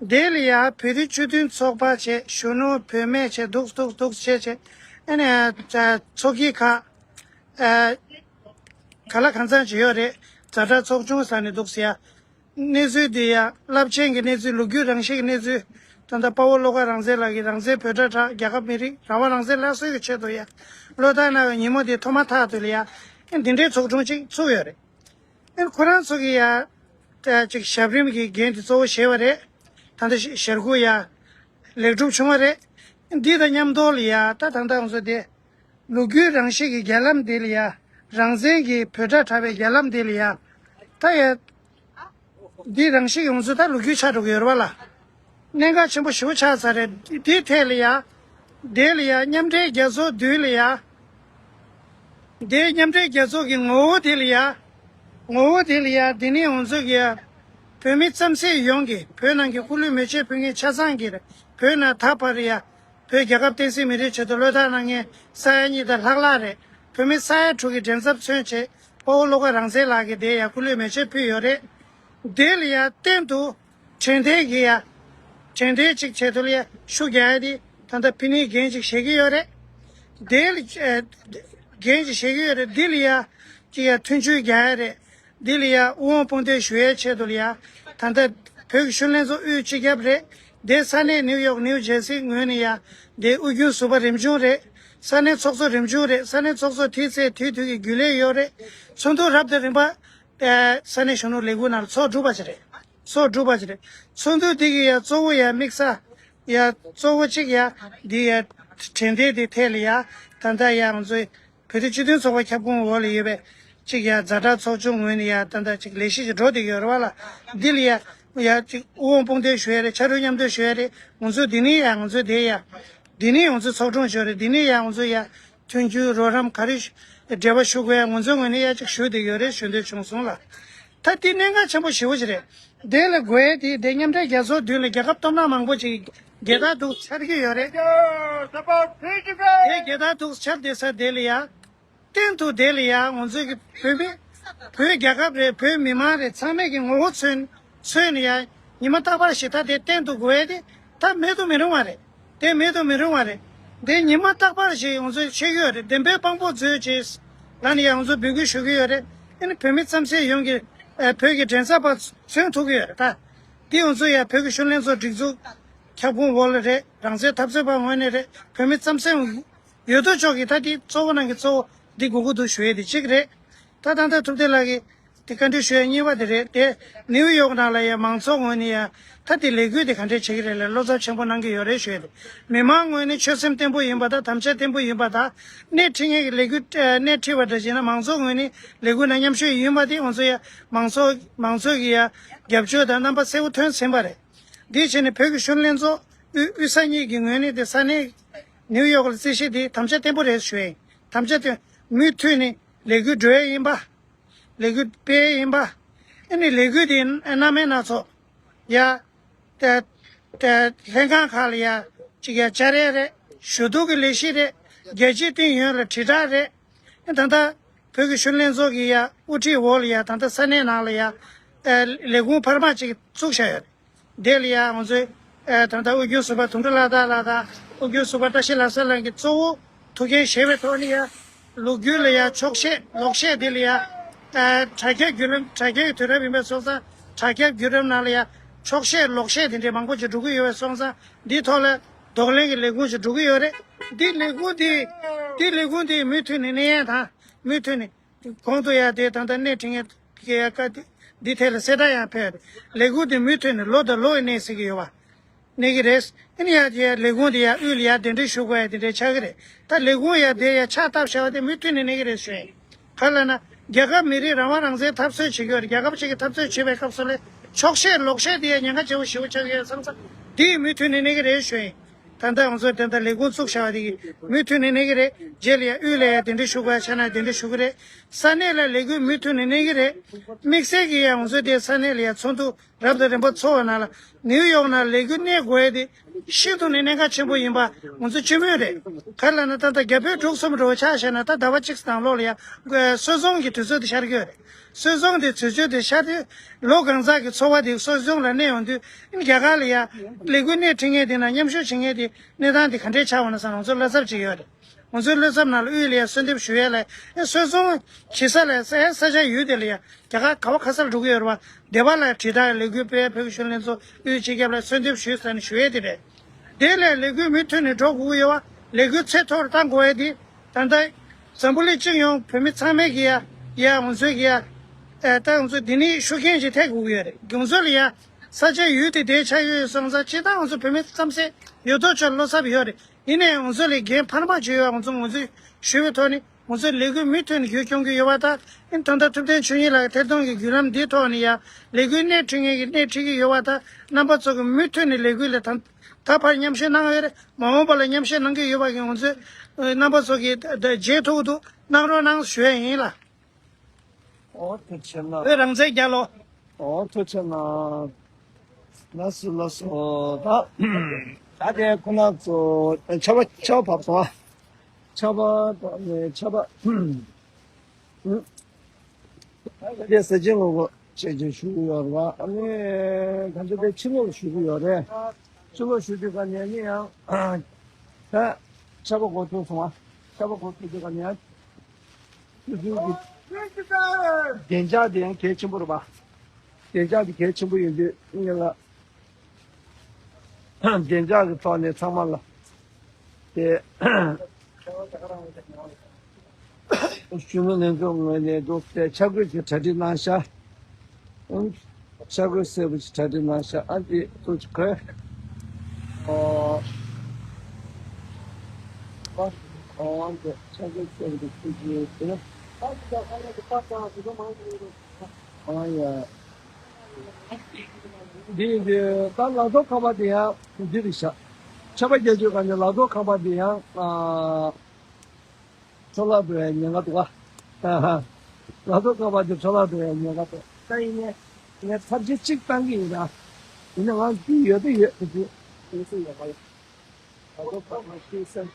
དེ་ལ་ཡ་བོད་རིགས་སྤྱི་མཐུན་ཚོགས་པ་བྱས། གཞོན་ནུ་བུད་མེད་བྱས། འདུག་འདུག་འདུག་བྱས་བྱས་ཨ་ནི་ཚོགས་སྐྱིད་ཁག་ཨ་ག་ལ་གང་འཚམ་ཅིག་ཡོད་རེད། ཛ་དྲག་ཚོགས་ཆུང་ཟེར་ནས་འདུག་ཟེར་ཡ། གནས་ཚུལ་འདི་ཡ་རླབས་ཆེན་གྱི་གནས་ཚུལ། ལོ་རྒྱུས་རང་བཞིན་གྱི་གནས་ཚུལ། ད་ལྟ་དཔའ་བོ་བློ་དགའ་རང་བཙན་ལགས་ཀྱིས་རང་བཙན་བོད་དྲ་དྲག་རྒྱལ་ཁབ་མི་རིགས་རང་དབང་རང་བཙན་སླར་གསོའི་གི་ཆེད་དུ་ཡ་བློ་ཐག་གནང་བའི་ཉིན་མོ་འདི་ཐོག་མ་ཐག་ཏུ་ལ་ཡ་ཨེ་འདི་འདྲའི་ཚོགས་ཆུང་ཅིག་ཚུགས་ཡོད་རེད། ཨེ་ཁོ་རང་ཚོ་གི་ཡ་ཨེ་ཅིག་ཞབས་རིམ་གྱི་འགན་འདི་གཙོ་བོ་བཞེས་པ་རེད། ད་ལྟ་ཞལ་བཞེས་ཁུར་ཡ་ལེགས་གྲུབ་བྱུང་བ་རེད། འདི་དང་མཉམ་དུ་ལ་ཡ་ད་ད་ལྟ་ང་ཚོ་དེ་ལོ་རྒྱུས་རང་བཞིན་གྱི་རྒྱ་ལམ་འདི་ལ་ཡ་རང་བཙན་གྱི་བོད་དྲ་དྲག་པའི་རྒྱ་ལམ་འདི་ལ་ཡ་ད་ཡ་འདི་རང་བཞིན་གྱི་ང་ཚོ་ད་ལོ་རྒྱུས་ཆགས་འགྲོ་གི་ཡོད་རེད་བ་ལ། གནད་འགག་ཆེན་པོ་ཞེ་པོ་ཆགས་ཚར་རེད། འདི་ཐད་ལ་ཡ་འདི་ལ་ཡ་མཉམ་འབྲེལ་རྒྱལ་ཚོགས་མདུན་ལ་ཡ་འདི་མཉམ་འབྲེལ་རྒྱལ་ཚོགས་ཀྱི་ངོ་བོ་འདི་ལ་ཡ་ངོ་བོ་འདི་ལ་ཡ་འདི་ནི་ང་ཚོ་གི་བོད་མི་རྩམ་ཟན་ཡོངས་ཀྱི་བོད་ནང་གི་སྐུ་ལུས་མེ་མཆོད་ཕུལ་མཁན་ཆ་ཚང་གི་རེད། བོད་ནང་ད་བར་ཡ་བོད་རྒྱལ་ཁབ་བསྟན་སྲིད་མི་རིགས་ཆེད་དུ་བློས་བཏང་གནང་མཁན་ས་ཡ་གཉིས་དང་ལྷག་ལྷག་རེད། བོད་མི་ས་ཡ་དྲུག་གི་མགྲིན་ཚབ་མཚོན་བྱས་དཔའ་བོ་བློ་དགའ་རང་བཙན་ལགས་ཀྱིས་དེ་ཡ་སྐུ་ལུས་མེ་མཆོད་ཕུལ་ཡོད་རེད། དེ་ལ་ཡ་སྟེང་དུ་དྲན་རྟེན་གྱི་ཡ་དྲན་རྟེན་གཅིག་བྱས་དུས་ལ་ཡ་ཤུགས་རྒྱག་ཡ་དེ་ད་ལྟ་ཕུལ་ནིའི་འགན་ཅིག་བཞེས་ཀྱི་ཡོད་རེད། དེ་ལ་ཨེ་འགན་ཅིག་བཞེས་ཀྱི་ཡོད་རེད། འདི་ལ་ཡ་ཅིག་ཡ་མཐུན་འགྱུར་རྒྱག་ཡ་རེད། འདི་ལ་ཡ་དབུ་འོང་དཔུང་འདེགས་ཞུ་ཡའི་ཆེད་དུ་ལ་ཡ་ད་ལྟ་བོད་ཀྱི་གཞོན་ལྷན་ཚོགས་དབུས་སྤྱི་ཁྱབ་རེད། དེ་ས་གནས་ནིའུ་ཡོག་ནིའུ་ཇེར་སི་ངོས་ནས་ཡ་དེ་དབུས་རྒྱུན་ཟུར་པ་རིམ་བྱུང་རེད། ས་གནས་ཚོགས་གཙོ་རིམ་བྱུང་རེད། ས་གནས་ཚོགས་གཙོ་དེའི་ཚེ་དུས་དུས་ཀྱི་རྒྱུན་ལས་ཡོད་རེད། ཚོགས་འདུ་རབ་དང་རིམ་པ་ཨེ་ས་གནས་གཞོན་ནུ་ལས་འགུལ་ནང་ཚོགས་གྲུབ་པ་ཅིག་རེད། ཚོགས་གྲུབ་པ་ཅིག་རེད། ཚོགས་འདུ་འདི་གི་ཡ་གཙོ་བོ་ཡ་དམིགས་ས་ཡ་གཙོ་བོ་གཅིག་ཡ་འདི་ཡ་དྲན་རྟེན་འདི་ཐད་ལ་ཡ་ད་ལྟ་ཡ་ང་ཚོའི་བོད་རིགས་སྤྱི་མཐུན་ཚོགས་པ་ཁྱབ་ཁོངས་འོག་ལ་ཡོད་པའི་གཅིག་ཡ་ཛ་དྲག་ཚོགས་ཆུང་ངོས་ནས་ཡ་ད་ལྟ་གཅིག་ལས་གཞི་ཅིག་འགྲོ་བསྡད་ཀྱི་ཡོད་རེད་བ་ལ། འདི་ལ་ཡ་ཡ་གཅིག་དབུ་འོང་དཔུང་འདེགས་ཞུ་ཡ་རེད། ཕྱག་རོགས་མཉམ་འདེགས་ཞུ་ཡ་རེད། ང་ཚོ་འདི་ནས་ཡ་ང་ཚོ་དེ་ཡ་འདི་ནས་ང་ཚོ་ཚོགས་དྲུང་ཞུ་ཡ་རེད། འདི་ནས་ཡ་ང་ཚོ་ཡ་མཐུན་འགྱུར་རོགས་རམ་ག་རེ་ཞུ་འབྲེལ་བ་ཞུ་དགོས་ཡ་ང་ཚོའི་ངོས་ནས་ཡ་གཅིག་ཞུ་བསྡད་ཀྱི་ཡོད་རེད་ཞུ་འདོད་བྱུང་སོང་ལ། ད་འདི་གནད་འགག་ཆེན་པོ་ཞེ་པོ་ཅིག་རེད། དེ་ལ་དགོས་ཡ་དེ་དེ་མཉམ་འབྲེལ་རྒྱལ་ཚོགས་མདུན་ལ་རྒྱལ་ཁབ་སྟོབས་ན་མང་པོ་ཅིག་རྒྱལ་དར་འདུག་འཕྱར་གྱི་ཡོད་རེད། དེ་རྒྱལ་དར་འདུག་འཕྱར་བསྡད་ས་དེ་ལ་ཡ་སྟེང་དུ་དེ་ལ་ཡ་ང་ཚོའི་གི་བོད་མི་བོད་རྒྱལ་ཁབ་རེད། བོད་མི་མང་རེད། ཚང་མས་གི་ངོ་བོ་མཚོན་མཚོན་ནས་ཡ་ཉི་མ་རྟག་པར་ཞིག་ད་དེ་སྟེང་དུ་དགོས་ཡ་དེ་ད་མེད་དུ་མི་རུང་བ་རེད། དེ་མེད་དུ་མི་རུང་བ་རེད། དེ་ཉི་མ་རྟག་པར་ཞིག་ང་ཚོས་ཤེས་ཀྱི་ཡོད་རེད། བདེན་པའི་དཔང་པོ་མཛོད་ཅེས་ལ་ནི་ཡང་ང་ཚོས་འབོད་སྐུལ་ཞུ་གི་ཡོད་རེད། ཨ་ནི་བོད་མི་རྩམ་ཟན་ཡོངས་ཀྱི་ཨ་བོད་ཀྱི་མགྲིན་ཚབ་པ་མཚོན་ཐུབ་ཀྱི་ཡོད་རེད་ད། འདི་ང་ཚོ་ཡང་བོད་ཀྱི་གཞོན་ལྷན་ཚོགས་སྒྲིག་འཛུགས་ཁྱབ་ཁོངས་འོག་ལ་རེད། རང་བཙན་འཐབ་རྩོད་པ་ངོས་ནས་རེད། བོད་མི་རྩམ་ཟན་ཡོད་དོ་ཅོག་གི་ད་འདི་གཙོ་བོ་ནང་གི་གཙོ་བོ་འདི་དགོས་ཀྱི་འདུག་ཞུ་ཡས་འདི་གཅིག་རེད། ད་ད་ལྟ་ཐུབ་བསྟན་ལགས་ཀྱིས་དེ་བཀའ་འདྲི་ཞུ་ཡ་གཉིས་པ་དེ་རེད་དེ། ནིའུ་ཡོག་ནང་ལ་ཡ་མང་ཚོགས་ངོས་ནས་ཡ་ད་དེ་ལས་འགུལ་དེ་ག་འདྲས་བྱེད་ཀྱི་རེད་ལ་བློ་འཚབ་ཆེན་པོ་གནང་གི་ཡོད་རེད་ཞུ་ཡ་རེད། མི་མང་ངོས་ནས་ཆོད་སེམས་བརྟན་པོ་ཡིན་པ་དང་དམ་བཅའ་བརྟན་པོ་ཡིན་པ་དང་སྣེ་ཁྲིད་མཁན་གྱི་ལས་འགུལ་སྣེ་ཁྲིད་པ་འདྲ་བྱས་ན་མང་ཚོགས་ངོས་ནས་ལས་འགུལ་ནང་མཉམ་ཞུགས་ཡིན་པ་དེ་ང་ཚོ་ཡ་མང་ཚོགས་མང་ཚོགས་ཀྱི་ཡ་རྒྱབ་སྐྱོར་དང་རྣམ་པ་གསལ་པོ་ཐོན་ཟིན་པ་རེད། དེ་བྱས་ནས་བོད་ཀྱི་གཞོན་ལྷན་ཚོགས་དབུས་དབུས་ས་གཉིས་ཀྱི་ངོས་ནས་དེ་ས་གནས་ནིའུ་ཡོག་ལ་རྩིས་གཞི་དེ་དམ་བཅའ་བརྟན་པོ་རེད་ཞུ་ཡ་ཡིན། དམ་བཅའ་དེ་མུ་མཐུད་ནས་ལས་འགུལ་འགྲོ་ཡ་ཡིན་པ། ལས་འགུལ་སྤེལ་ཡིན་པ། ཨ་ནི་ལས་འགུལ་དེ་སྣ་མིན་སྣ་ཚོགས་ཡ། ད་ད་ལྷན་ཁང་ཁག་ལ་ཡ་གཅིག་ཡ་བཅར་ཡ་རེད། ཞུ་གཏུག་གི་ལས་གཞི་རེད། རྒྱལ་སྤྱིའི་སྟེང་ཡོངས་ལ་དྲིལ་བསྒྲགས་རེད། ཨ་ད་ལྟ་བོད་ཀྱི་གཞོན་ལྷན་ཚོགས་ཀྱི་ཡ་དབུ་ཁྲིད་འོག་ལ་ཡ་ད་ལྟ་ས་གནས་ནང་ལ་ཡ་ཨ་ལས་ཁུངས་འཕར་མ་གཅིག་བཙུགས་བཞག་ཡོད་རེད། དེ་ལ་ཡ་ང་ཚོའི་ཨ་ད་ལྟ་དབུས་རྒྱུན་ཟུར་པ་དོན་གྲུབ་ལྷ་དར་ལགས་དང་ ལོ་རྒྱུས་ཟུར་པ་བཀྲ་ཤིས་ལྷ་ས་ལགས་ཀྱིས་གཙོ་བོ་ཐུགས་འགན་བཞེས་པའི་ཐོག་ནས་ཡ། ལོ་རྒྱུས་ལ་ཡ་ཆོག་ཤེས་ལོག་ཤེས་དེ་ལ་ཡ། ཨ། དྲ་རྒྱའི་བརྒྱུད་ལམ། དྲ་རྒྱའི་དུས་རབས་ཡིན་པ་སོང་ཙང་དྲ་རྒྱའི་བརྒྱུད་རིམ་ནང་ལ་ཡ་ཆོག་ཤེས་ལོག་ཤེས་དེ་འདྲའི་མང་པོ་ཅིག་འགྲོ་གི་ཡོད་པ་སོང་ཙང་འདིའི་ཐོག་ལ་གདོང་ལེན་གྱི་ལས་ཁུངས་ཤིག་འགྲོ་གི་ཡོད་རེད། འདི་ལས་ཁུངས་དེ། འདི་ལས་ཁུངས་དེ་མུ་མཐུད་ནས་གནས་ཡ་དང་མུ་མཐུད་ནས། གོང་དུ་ཡང་དེ་ད་ལྟ་སྣེ་ཁྲིད་མཁན་གྱི་ཡང་བཀའ་འདི་འདི་ཐད་ལ་གསལ་བསྒྲགས་ཡང་ཕེབས། ལས་ཁུངས་དེ་མུ་མཐུད་ནས་ལོ་དང་ལོ་ཡི་གནས་སྲིད་ཀྱི་ཡོད་པ། གནས་ཀྱི་རེད། ཨ་ནི་ཡང་དེ་ལས་ཁུངས་དེ་ཡང་དབུས་ལ་ཡང་གདན་འདྲེན་ཞུ་དགོས་ཡ་དེ་འདྲའི་ཆགས་ཀྱི་རེད། ད་ལས་ཁུངས་ཡང་དེ་ཡང་ཕྱག་བཏབ་བཞག་པ་དེ་མུ་མཐུད་ནས་གནས་ཀྱི་རེད་ཞུ་ཡིན། ག་རེ་ལབ་ན། རྒྱལ་ཁབ་མི་རིགས་རང་དབང་རང་བཙན་འཐབ་རྩོད་བྱེད་ཀྱི་ཡོད་རེད། རྒྱལ་ཁབ་ཅིག་གི་འཐབ་རྩོད་བྱེད་པའི་སྐབས་སུ་ལ་ཆོག་ཤེས་ལོག་ཤེས་དེ་ཡང་ཉེན་ཁ་ཆེ་བོ་ཞེ་པོ་ཆགས་ཀྱི་ཡོད་བསམ་ཙང་དེ་ཡང་མུ་མཐུད་ནས་གནས་ཀྱི་རེད་ཞུ་ཡིན། ད་ལྟ་ང་ཚོ་དེ་འདྲ་ལས་ཁུངས་བཙུགས་བཞག་པ་དེ་གི་མུ་མཐུད་ནས་གནས་ཀྱི་རེད། རྗེས་ལ་ཡང་དབུས་ལ་ཡང་གདན་འདྲེན་ཞུ་དགོས་ཡ་ཆགས་ན་གདན་འདྲེན་ཞུ་གི་རེད། ས་གནས་ལ་ལས་འགུལ་མུ་མཐུད་ནས་གནས་ཀྱི་རེད། དམིགས་བསལ་གྱི་ཡང་ང་ཚོ་དེ་ས་གནས་ལ་ཡང་ཚོགས་འདུ་རབ་དང་རིམ་པ་ཚོགས་པ་ནང་ལ་ནིའུ་ཡོག་ནང་ལས་འགུལ་གནས་དགོས་ཡ་དེ་ཤིན་ཏུ་ནས་གནད་འགག་ཆེན་པོ་ཡིན་པ་ང་ཚོ་སྤྱི་མོས་རེད། ག་རེ་ལབ་ན་ད་ལྟ་རྒྱ་བོད་འབྲུག་གསུམ་འགྲོ་བ་ཆ་བཞག་ན་ད་ཟླ་བ་གཅིག་ནང་ལོགས་ལ་ཡང་སྲོལ་རྒྱུན་གྱི་དུས་ཚོད་དེ་ཤར་གྱི་ཡོད་རེད། སྲོལ་རྒྱུན་དེ་དུས་ཚོད་དེ་ཤར་དུས་ལོ་གང་ཟག་གི་འཚོ་བ་དེ་སྲོལ་རྒྱུན་ལ་གནས་ཡོང་དུས་རྒྱ་གར་ལ་ཡང་ལས་འགུལ་སྣེ་ཁྲིད་མཁན་དེ་ན་མཉམ་ཞུགས་བྱེད་མཁན་དེ་གནས་སྟངས་དེ་ག་འདྲས་ཆགས་ཡོང་ན་བསམ་ང་ཚོ་བློ་འཚབ་བྱེད་ཀྱི་ཡོད་རེད། ང་ཚོའི་བློ་འཚབ་ནང་ལ་དབུས་ལ་ཡང་གསོལ་འདེབས་ཞུ་ཡས་ལ་ཨེ་སྲོལ་རྒྱུན་བྱེད་ས་ལ་ས་ས་ཆ་ཡུལ་དེ་ལ་ཡང་རྒྱ་གར་ག་བ་ག་ས་ལ་འགྲོ་གི་ཡོད་རེད་བ། སྡེ་པ་ལ་དྲིལ་བསྒྲགས་ལས་འགུལ་སྤེལ་བོད་ཀྱི་གཞོན་ལྷན་ཚོགས་དབུས་སྤྱི་ཁྱབ་ལ་གསོལ་འདེབས་ཞུས་ཟེར་ནས་ཞུ་ཡས་དེ་རེད། དེ་ལས་ལས་འགུལ་མུ་མཐུད་ནས་འགྲོ་དགོས་ཀྱི་ཡོད་བ། ལས་འགུལ་ཚད་མཐོ་རུ་གཏང་དགོས་ཡས་དེ་ད་ལྟ་འཛམ་བུ་གླིང་སྤྱི་ཡོངས་བོད་མི་ཚང་མས་ཀྱི་ཡ་ཡ་ང་ཚོའི་ཀྱི་ཡ་ཨེ་ད་ང་ཚོ་འདི་ནས་ཤུགས་རྐྱེན་ཅིག་ཐེབས་དགོས་ཀྱི་ཡོད་རེད། ང་ཚོ་ལ་ཡ་ས་ཆ་ཡུལ་དེ་དེ་ཆགས་ཡོད་སོང་ཙང་སྤྱིར་བཏང་ང་ཚོ་བོད་མི་ཙམ་ཟད་ཡོད་དོ་ཅོག་བློ་འཚབ་ཡོད་རེད། ཡིན་ནའི་ང་ཚོ་ལ་འགན་འཕར་མ་བྱེད་ཡོད་ང་ཚོ་ང་ཚོས་ཞུས་པའི་ཐོག་ནས་ང་ཚོའི་ལས་འགུལ་མུ་མཐུད་ནས་རྒྱུན་སྐྱོང་གི་ཡོད་པ་དང་ཨིན་ད་ལྟ་ཐུབ་བསྟན་ཆོས་ཉིད་ལགས་ཐད་གཏོང་གི་བརྒྱུད་ལམ་འདིའི་ཐོག་ནས་ཡང་ལས་འགུལ་སྣེ་ཁྲིད་མཁན་གྱི་སྣེ་ཁྲིད་ཀྱི་ཡོད་པ་དང་རྣམ་པ་ཚོ་གི་མུ་མཐུད་ནས་ལས་འགུལ་ལ་ད་ད་བར་མཉམ་ཞུགས་གནང་ཡོད་རེད། མ་འོངས་པ་ལ་མཉམ་ཞུགས་གནང་གི་ཡོད་པ་གི་ང་ཚོས་རྣམ་པ་ཚོ་གི་ད་ད་རྗེས་ཐོག་ཏུ་གནང་རོགས་གནང་ཞུ་ཡ་ཡིན་ལ། ཨོ་ཐུགས་རྗེ་གནང་། བོད་རང་བཙན་རྒྱལ་ལོ། ཨོ་ཐུགས་རྗེ་གནང་། ལགས་སོ་ལགས་སོ། ད་ད་དེ་ཁོ་ན་ཚོ་ཆར་པ་ཆར་པ་བབས་སོང་ཨ། ཆར་པ་བབས་ནས་ཆར་པ་ད་དེ་ཟས་བཅད་ངོ་རྒོལ་བྱས་རྗེས་ཞུ་གི་ཡོད་རེད་བ། ཨ་ནི་ད་ལྟ་དེ་ཕྱི་ལོགས་ཞུ་གི་ཡོད་རེད། ཕྱི་ལོགས་ཞུ་དུས་ག་ནས་ནི་ཡང་ད་ཆར་པ་འགོ་ཚུགས་སོང་ཨ། ཆར་པ་འགོ་ཚུགས་དུས་ག་ནས་ཡང་། སོ་སོའི་གི་བདེ་འཇགས་དེ་ཡང་གལ་ཆེན་པོ་རེད་པ། བདེ་འཇགས་དེ་གལ་ཆེན་པོ་ཡིན་དུས་ངེད་ལ་བདེ་འཇགས་ཀྱི་ཐོག་ནས་ཚང་མ་ལ་དེ་གཞོན་ནུ་ལྷན་ཚོགས་ངོས་ནས་འདུག་སྟེ་འཆར་འགོད་ཀྱི་གྲ་སྒྲིག་གནང་ཤག་འཆར་འགོད་གསལ་པོ་ཞིག་གྲ་སྒྲིག་གནང་ཤག་ཨ་འདི་ཐུགས་རྗེ་ཆེ། ཨོ། ཨོ་འདི་འཆར་འགོད་གསལ་པོ་ཞིག་ཐུགས་རྗེ་ཆེ། ཨ་ཡ། འདི་འདི་ད་ལག་ཐོག་ཁང་པ་འདི་ཡང་འདི་རེད་ཤག་ཆར་པ་རྒྱག་དུས་ག་ནས་ལག་ཐོག་ཁང་པ་འདི་ཡང་ཨ། འཕྲོ་བརླག་འགྲོ་ཡའི་ཉེན་ཁ་འདུག་ག་ལག་ཐོག་ཁང་པ་དེ་འཕྲོ་བརླག་འགྲོ་ཡའི་ཉེན་ཁ་འདུག་ད་ཡིན་ནའི་ངས་ཚར་གཅིག་གཅིག་བཏང་གི་ཡིན་ད། ཡིན་ན་ང་འདི་ཡོད་དེ་ཡོད་དེ་དེ་དེ་སུ་ཡོད་མ་ཡོད། ལག་ཐོག་ཁང་པ་ཤེས་སེམས་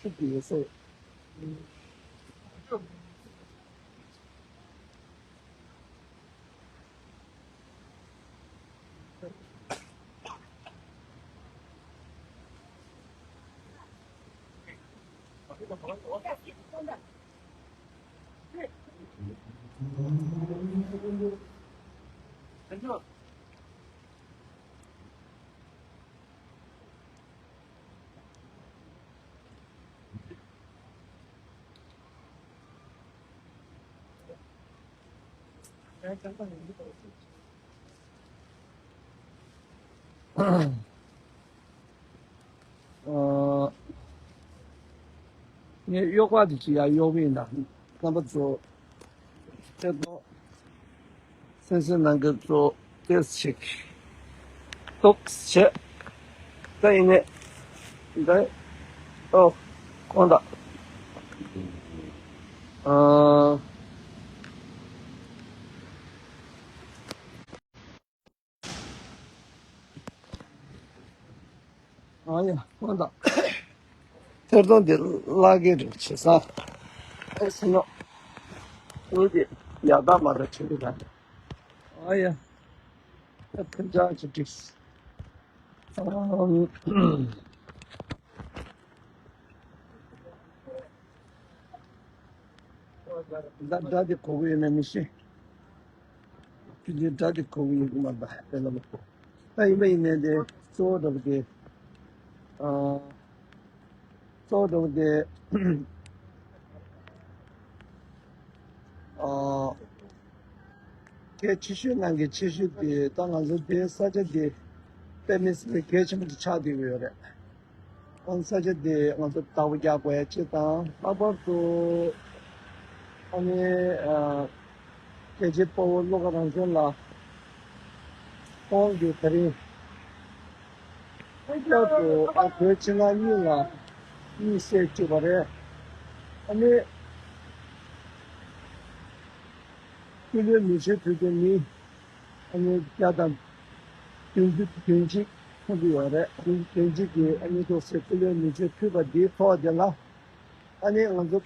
ཤུགས་ཀྱི་ཡོད་སེ། ངས་གཡོག་པ་དེ་ཅི་ཡང་གཡོག་པ་ཡིན་ད། རྣམ་པ་ཚོ་ཐད་གཏོང་སེམས་སེམས་ནང་གི་གཙོ་ཏེས་ཆིག་ཏོག་བྱས། ད་ཡིན་ནས་འདི་ཨོ་ཁོང་ད་ཨ། ཨ་ཡ་ཁོང་ད་ཐེར་གཏོང་འདི་བརླག་གི་རེད་བྱེད་ས། ཨེ་སི་ནོ། ངེད་ཀྱི་ཡག་ཐག་མ་ཐག་བྱེད་གི་ད། ཨ་ཡ། ཕུན་ཚོགས་ཅི་འགྲིག་ད་སྒྲ་དེ་གོ་གི་ཡོད་མེད་མི་ཤེས། ཁྱོད་ཀྱིས་སྒྲ་དེ་གོ་གི་ཡོད་ཀྱི་མ་རེད་པ། དེ་ལ་མ་གོ། ད་ཡིན་པ་ཡིན་ནའི་དེ་གཙོ་བོ་འདྲ་པོ་དེ། ཨ། གཙོ་བོ་འདྲ་པོ་དེ། ཨ། གལ་ཆེ་ཤོས་ནང་གི་ཆེ་ཤོས་དེ་ད་ང་ཚོ་དེ་ས་ཆ་དེ་དཔེ་མི་སྲིད་པའི་གལ་ཆེན་པོ་ཅིག་ཆགས་བསྡད་ཡོད་རེད། ཨང་། ས་ཆ་དེ་ང་ཚོ་བདག་པོ་རྒྱག་དགོས་ཡ་གཅིག་དང་། ལྷག་པར་དུ་ཨ་ནི་ཨ། རྒྱལ་གཅེས་དཔའ་བོ་བློ་དགའ་རང་བཙན་ལགས་ཁོང་གིས་ད་རིང་ལྷག་པར་དུ་ཨ་བོད་ཕྱི་ནང་གཉིས་ལ་དམིགས་བསལ་བྱས་པ་རེད། ཨ་ནི་སྐུ་ལུས་མེ་མཆོད་ཕུལ་མཁན་མི་ཨ་ནི་བརྒྱ་དང་བདུན་ཅུ་དོན་གཅིག་ཐོན་གྱི་ཡོད་རེད། དོན་གཅིག་གིས་ཨ་ནི་ཐུགས་སྲས་སྐུ་ལུས་མེ་མཆོད་ཕུལ་བ་འདིའི་ཐོག་དེ་ལ་ཨ་ནི་ང་ཚོ་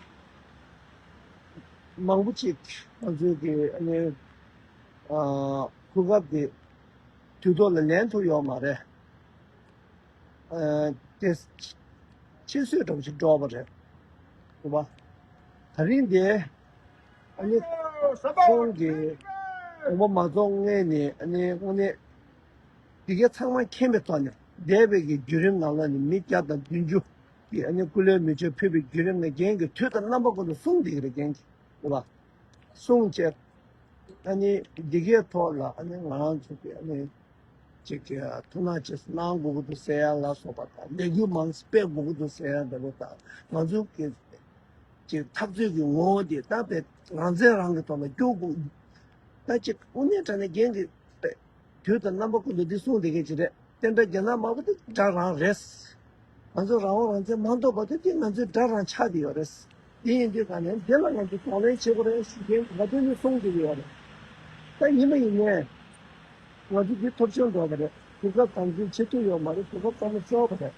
མང་པོ་ཅིག་ང་ཚོའི་གི་ཨ་ནི་ཨ་གོ་སྐབས་དེ་དུས་ཐོག་ལ་ལེན་ཐུབ་ཡོད་མ་རེད། ཨ་དེ་ཕྱིར་བསུས་འདྲ་པོ་ཞིག་འགྲོ་བ་རེད། རེད་པ། ད་རིང་དེ་ཨ་ནི་ཁོང་གིས་དགོངས་པ་མ་རྫོགས་སྔོན་ནས་ཨ་ནི་དངོས་གནས་འདི་གའི་ཚང་མ་མཁྱེན་པའི་ཐོག་ནས་འདས་པའི་གི་བརྒྱུད་རིམ་ནང་ལོགས་ནས་མི་བརྒྱ་དང་བདུན་ཅུ་གིས་ཨ་ནི་སྐུ་ལུས་མེ་མཆོད་ཕུལ་བའི་བརྒྱུད་རིམ་ནས་རྒན་གྱིས་དུས་དང་རྣམ་པ་ཀུན་ཏུ་གསུངས་བསྡད་ཀྱི་རེད། རྒན་གྱིས། རེད་པ། གསུངས་བྱས། ཨ་ནི་འདི་གའི་ཐོག་ལ་ཨ་ནི་ང་རང་ཚོ་གི་ཨ་ནི་ཅིག་གི་ཐུགས་སྣང་ཅིག་གནང་དགོས་ཀྱི་འདུག་ཟེར་ཡ་ལ་སོགས་པ་དང་། ལས་འགུལ་མང་ཙམ་སྤེལ་དགོས་ཀྱི་འདུག་ཟེར་ཡ་འདྲ་པོ་དང་། ང་ཚོ་གི་ཅིག་འཐབ་རྩོད་ཀྱི་ངོ་བོ་དེ་ད་དཔེ་རང་བཙན་རང་གི་ཐོག་ལ་སྐྱོར་དགོས། ད་ཅིག་དངོས་གནས་དྲང་གནས་རྒན་གྱིས་དཔེ་དུས་དང་རྣམ་པ་ཀུན་ཏུ་འདི་གསུངས་བསྡད་མཁན་ཅིག་རེད། བསྟན་དགྲ་རྒྱ་ནག་དམར་པོ་དེ་དགྲ་རང་རེད། ང་ཚོ་རང་དབང་རང་བཙན་མ་ཐོབ་བར་དུ་དེ་ང་ཚོའི་དགྲ་རང་ཆགས་བསྡད་ཡོད་རེད། དེ་ཡིན་དུས་ག་ནས་འདི་ལ་ང་ཚོ་གདོང་ལེན་བྱེད་དགོས་རེད་ཞུ་མཁན་ག་དུས་ནས་གསུངས་བསྡད་ཡོད་རེད། ད་ཡིན་པ་ཡིན་ནའི་ང་ཚོ་འདི་ཐོབ་ཆེན་འགྲོ་བ་རེད། དུས་སྐབས་དམ་འཛིན་བྱེད་ཐུབ་ཡོད་མ་རེད། དུས་སྐབས་ཚང་མ་ཤོར་བ་རེད།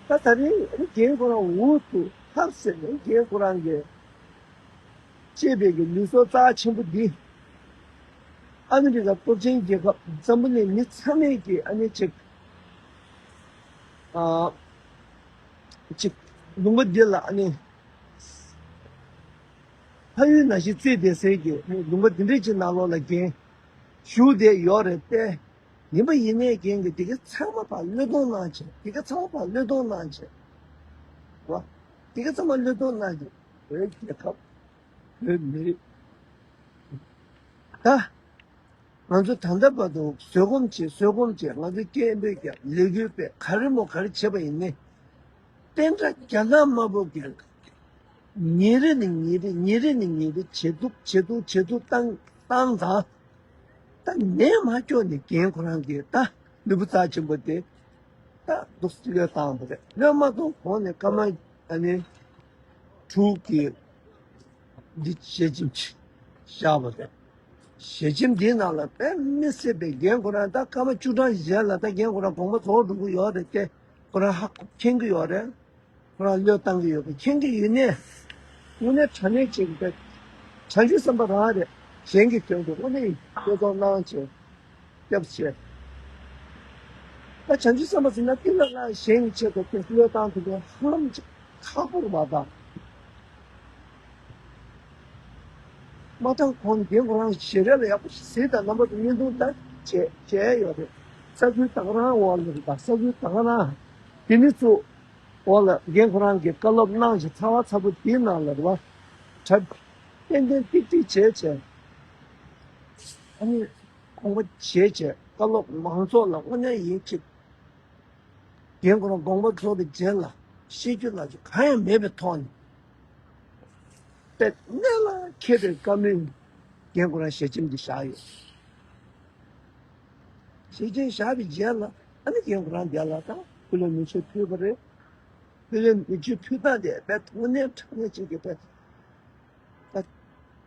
ད་ད་རིང་རྒན་ཁོ་རང་འུ་ཐུག་ཐབས་ཟད་ནས་རྒན་ཁོ་རང་གིས་གཅེས་པའི་གི་ལུས་སྲོག་རྩ་ཆེན་པོ་འདི་ཨ་མི་རི་ཀ་སྟོབས་ཆེན་རྒྱལ་ཁབ་འཛམ་བུ་གླིང་མི་ཚང་མས་ཀྱི་ཨ་ནི་ཅིག་ཨ་ཅིག་ལུང་པ་འདི་ལ་ཨ་ནི་ཕ་ཡུལ་ནང་བཞིན་བརྩིས་བསྡད་སའི་གི་ལུང་པ་འདི་འདྲའི་ཅིག་ནང་ལོགས་ལ་རྒན་བཞུགས་བསྡད་ཡོད་རེད་དེ། ཡིན་པ་ཡིན་ནའི་རྒན་གྱིས་འདི་ག་ཚང་མ་ཕར་བློས་གཏོང་གནང་བྱས། འདི་ག་ཚང་མ་ཕར་བློས་གཏོང་གནང་བྱས། བ། འདི་ག་ཚང་མ་བློས་གཏོང་གནང་བྱས། བོད་རྒྱལ་ཁབ། བོད་མི་རིགས། ད། ང་ཚོ་ད་ལྟ་བར་དུ་བཟོད་སྒོམ་བྱས། བཟོད་སྒོམ་བྱས། ང་ཚོ་སྐད་འབོད་རྒྱབ། ལས་འགུལ་སྤེལ། ག་རེ་མོ་ག་རེ་བྱས་པ་ཡིན་ནའི། བསྟན་དགྲ་རྒྱ་ནག་དམར་པོ་གིས་ཉིན་རེ་ནས་ཉིན་རེ། ཉིན་རེ་ནས་ཉིན་རེ་ཇེ་སྡུག་ཇེ་སྡུག་ཇེ་སྡུག་བཏང་བཏང་ཙང་། ད་ནད་མ་སྐྱོ་ནས་རྒན་ཁོ་རང་གིས་ད་ནུས་པ་རྩ་ཆེན་པོ་དེ་ད་འདུག་སེ་བློས་བཏང་བ་རེད། བློས་མ་བཏང་གོང་ནས་སྐར་མ་ཨ་ནི་དྲུག་གི་འདི་ཞལ་ཆེམས་བཞག་པ་རེད། ཞལ་ཆེམས་འདིའི་ནང་ལ་དཔེ་མི་སྲིད་པའི་རྒན་ཁོ་རང་ད་སྐར་མ་བཅུ་གྲངས་རྗེས་ལ་ད་རྒན་ཁོ་རང་དགོངས་པ་རྫོགས་འགྲོ་གི་ཡོད་རེད་དེ། ཁོ་རང་ཧ་གོ་མཁྱེན་གྱི་ཡོད་རེད། ཁོ་རང་བློས་བཏང་གི་ཡོད་པ་མཁྱེན་གྱི་ཡོད་ནའི། དངོས་གནས་དྲང་གནས་ཅིག་རེད། བྱང་ཆུབ་སེམས་དཔའ་རང་རེད། གཞན་གྱི་དོན་དུ་དངོས་གནས་བློས་གཏོང་གནང་བྱས། སྐྱབས་བྱས། ད་བྱང་ཆུབ་སེམས་དཔའ་ཟེར་ན་ཏིལ་ལ་ལ་གཞན་གྱི་ཆེད་དུ་དེ་བློས་བཏང་ཐུབ་པའི་ཧ་ལམ་ཅིག་ཁག་པོ་རེད་པ་ད། མ་ཐང་གོང་རྒན་ཁོ་རང་ཞལ་རས་ལ་ཡག་པོ་ཞིག་གཟིགས་དང་། རྣམ་པ་ཚོ་བརྙན་ཐུང་ལྟ་བྱས་བྱས་ཡོད་རེད། ས་ཁུལ་ད་ག་རང་འོག་ལ་རེད་པ། ས་ཁུལ་ད་ག་རང་དེ་ནི་ཚུ་འོག་ལ་རྒན་ཁོ་རང་གིས་བཀའ་སློབ་གནང་ཞིང་། ཚ་བ་ཚ་པོ་དེའི་ནང་ལ་རེད་པ། གྲ་ཏན་ཏན་ཏིག་ཏིག་བྱས་བྱས། ཨ་ནི་དགོངས་པ་བཞེས་བྱས། བཀའ་སློབ་མང་ཚོགས་ལ་དངོས་གནས་ཡིན་གཅིག་རྒན་ཁོ་རང་དགོངས་པ་རྫོགས་པའི་རྗེས་ལ་བཤད་རྒྱུ་ལབ་རྒྱུ་གང་ཡང་མེད་པའི་ཐོག་ནས། དཔེ་གནད་ལ་འཁེལ་བའི་བཀའ་མོལ་རྒན་ཁོ་རང་ཞལ་ཆེམས་འདི་བཞག་ཡོད། ཞལ་ཆེམས་བཞག་པའི་རྗེས་ལ་ཨ་ནི་རྒན་ཁོ་རང་འདི་ལ་ད་སྐུ་ལུས་མེ་མཆོད་ཕུལ་བ་རེད། སྐུ་ལུས་མེ་མཆོད་ཕུལ་སྟངས་དེ་དཔེ་དངོས་གནས་དྲང་གནས་ཅིག་གི་དཔེ། ད་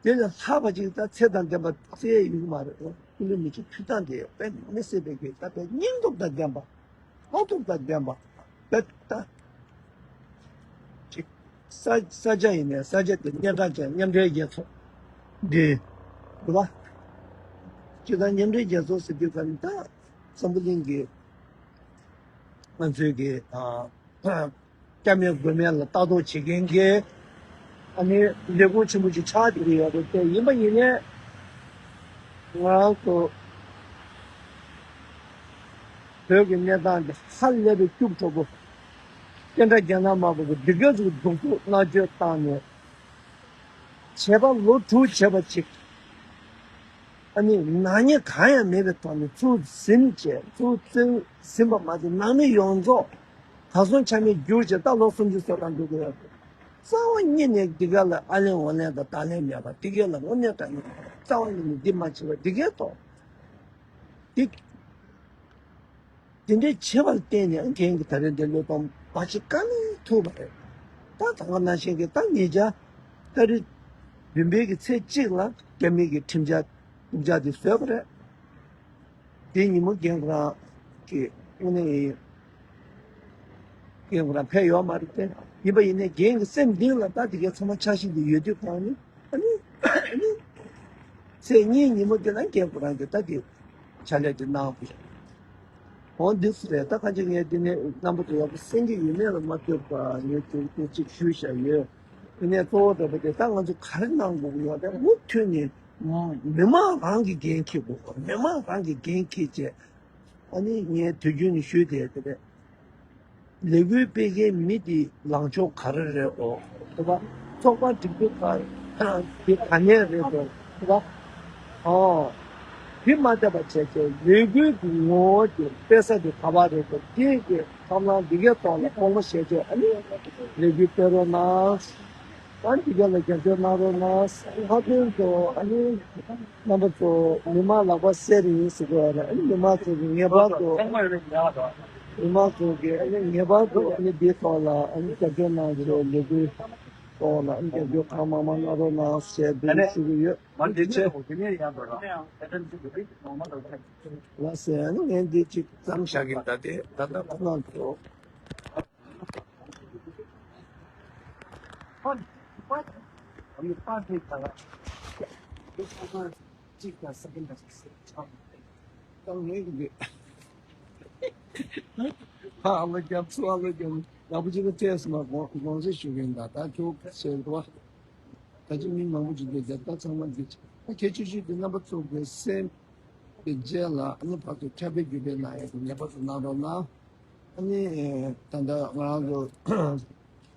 དེ་ལས་ལྷག་པ་ཅིག་ད་ཚད་དང་ལྡན་པ་བཙལ་ཡོང་གི་མ་རེད། སྐུ་ལུས་མེ་མཆོད་ཕུལ་སྟངས་དེ་དཔེ་མི་སྲིད་པའི་གི་ད་དཔེ་སྙིང་སྟོབས་དང་ལྡན་པ། མཐོ་སྟོབས་དང་ལྡན་པ། དཔེ་ད་ཅིག་ས་ས་ཆ་ཡིན་ནའི་ས་ཆ་དེ་སྙན་གྲགས་ཅན་མཉམ་འབྲེལ་རྒྱལ་ཚོགས་འདི་རེད་པ། སྤྱིར་བཏང་མཉམ་འབྲེལ་རྒྱལ་ཚོགས་ཟེར་དུས་ཙམ་ད་འཛམ་བུ་གླིང་གི་ང་ཚོའི་གི་ཨ། སྐྱབས་མེད་མགོན་མེད་ལ་ལྟ་རྟོག་བྱེད་མཁན་གྱི་ཨ་ནི་ལས་ཁུངས་ཆེན་པོ་ཞིག་ཆགས་བསྡད་ཀྱི་ཡོད་རེད་དེ། ཡིན་པ་ཡིན་ནའི་ང་རང་ཚོ་བོད་ཀྱི་གནས་སྟངས་འདི་ཧ་ལས་པའི་སྐྱུག་བྲོ་པོ། ཀེན་ཌ་རྒྱ་ནག་དམར་པོ་གི་འདི་ག་ཚོ་གདུག་རྩུབ་མནར་གཅོད་བཏང་ནས་བྱས་པ་ལོ་དྲུག་བྱས་པ་ཅིག་ཨ་ནི་ནག་ཉེས་གང་ཡང་མེད་པའི་ཐོག་ནས་ཚུར་ཟིན་བྱས། ཚུར་བཙན་ཟིན་པ་མ་ཟད་ནང་མི་ཡོངས་རྫོགས་གར་སོང་ཆ་མེད་བསྒྱུར་བྱས་ད་ལོ་སུམ་ཅུ་སོ་ལྔ་འགྲོ་གི་ཡོད། རྩ་བ་ཉིད་ནས་འདི་ག་ལ་ཨ་ལན་འོ་ལན་དང་བརྡ་ལན་མེད་པ། འདི་ག་ལ་དངོས་གནས་དྲང་གནས་རྩ་བ་ཉིད་ནས་འདི་མ་བྱེད་པ་འདི་གའི་ཐོག་འདི། དེ་འདྲའི་བྱེད་པར་བརྟེན་ནས་རྒན་གྱིས་ད་རེས་འདི་བློས་གཏོང་མ་བྱེད་ཀ་མེད་ཐུག་པ་རེད། ད་ད་ག་ནང་བཞིན་གྱི་ད་ཉེ་ཆར་ཏ་རིག་བདུན་པའི་གི་ཚེས་གཅིག་ལ་རྒྱ་མི་གི་ཁྲིམས་འཆར་རྐུབ་བཀྱག་དེ་བཟོས་པ་རེད། དེ་ཉིན་མོ་རྒན་ཁོ་རང་གི་དངོས་གནས་ཡིན། རྒན་ཁོ་རང་ཕེབས་ཡོད་མ་རེད་དེ། ཡིན་པ་ཡིན་ནའི་རྒན་གྱི་སེམས་གཏིང་ལ་ད་དེ་གའི་ཚང་མ་འཆར་གཞི་འདི་ཡོད་དུས་གང་ནི། ཨ་ནི། ཨ་ནི། ཚེས་གཉིས་ཉིན་མོ་དེ་ལ་རྒན་ཁོ་རང་གིས་ད་དེ་ཕྱག་ལས་དེ་གནང་དགོས། འོ་འདི་སུ་རེད། ད་ཁ་ཅིག་ངས་འདི་ནས་རྣམ་པ་ཚོ་ཡག་པོ་གསན་གྱི་ཡོད་མེད་ལ་མ་ལྟོས་པར་ངས་དེ་དེ་གཅིག་ཞུས་བཞག་ཡོད། དེ་ནས་གཙོ་བོ་འདྲ་པོ་དེ་ད་ང་ཚོ་ག་རེ་གནང་དགོས་ཀྱི་ཡོད་རེད། མུ་མཐུད་ནས་མི་མང་རང་གི་འགན་འཁྱེར་དགོས། མི་མང་རང་གི་འགན་འཁྱེར་བྱས། ཨ་ནི་ངས་དུས་རྒྱུན་ནས་ཞུས་བསྡད་དེ་རེད། ལས་འགུལ་སྤེལ་མཁན་མི་དེ་ལངས་ཕྱོགས་ག་རེ་རེད། འོ། དེ་པ། ཚོགས་པ་སྒྲིག་འཛུགས་ག་དེ་ག་ནས་རེད་འདུག་དེ་པ། ཨོ། དེ་མ་བསྡད་པ་བྱས་བྱས་ལས་འགུལ་གྱི་ངོ་བོ་དེ་སྤེལ་ས་དེ་ག་པར་རེད་འདུག་དེ་གི་ཐབས་ལམ་འདི་གའི་ཐོག་ལ་དཔོན་པོ་བྱས་བྱས་ཨ་ནི་ལས་འགུལ་སྤེལ་རོགས་གནང་། ཨ་འདི་ག་ལ་རྒྱབ་སྐྱོར་གནང་རོགས་གནང་། ལྷག་དོན་དུ་ཨ་ནི་རྣམ་པ་ཚོ་མི་མང་ལག་པ་གསལ་རེད་ཟེར་གི་ཡོད་རེད། ཨ་ནི་མི་མང་ཚོ་གི་ངེས་པར་དུ་མི་མང་ཚོ་གི་ཨ་ནི་ངེས་པར་དུ་ཨ་ནི་འདིའི་ཐོག་ལ་ཨ་ནི་རྒྱབ་སྐྱོར་གནང་རྒྱུ་ལས་འགུལ་ཐོག་ལ་ཨ་ནི་རྒྱབ་སྐྱོར་གང་མང་མང་གནང་རོགས་གནང་ཞེས་འབོད་སྐུལ་ཞུ་གི་ཡོད། ལགས་སེ། ཨ་ནི་ངས་འདི་གཅིག་མཚམས་བཞག་གི་ད་དེ་ད་ལྟ་ཁོ་རང་ཚོ། གཅིག་དང་ས་ཁུལ་དང་ས་ཁུལ་ཆགས་ཏང་ངེས་ཀྱི་འདུག་ཕ་ཨ་ལོ་རྒྱབ་ཚུ་ཨ་ལོ་རྒྱབ་ཡག་པོ་ཅིག་ལ་བལྟས་སོང་ན་དགོངས་དགོངས་སེལ་ཞུ་གི་ཡིན། ད་ད་ཁྱོད་བཤད་འདུག་བ། ད་ཅི་མི་མང་པོ་ཅིག་འདུག་ད་ད་ཚང་མ་འདི་ད་གལ་ཆེ་ཤོས་དེ་རྣམ་པ་ཚོ་གི་སེམས་དེ་རྗེས་ལ་ཨ་ནི་ཕར་ཚུར་འཁྲབ་པའི་རྒྱུད་པའི་ནང་ཡང་ངེས་པར་དུ་གནང་རོགས་གནང་། ཨ་ནི་ད་ལྟ་ང་རང་ཚོ་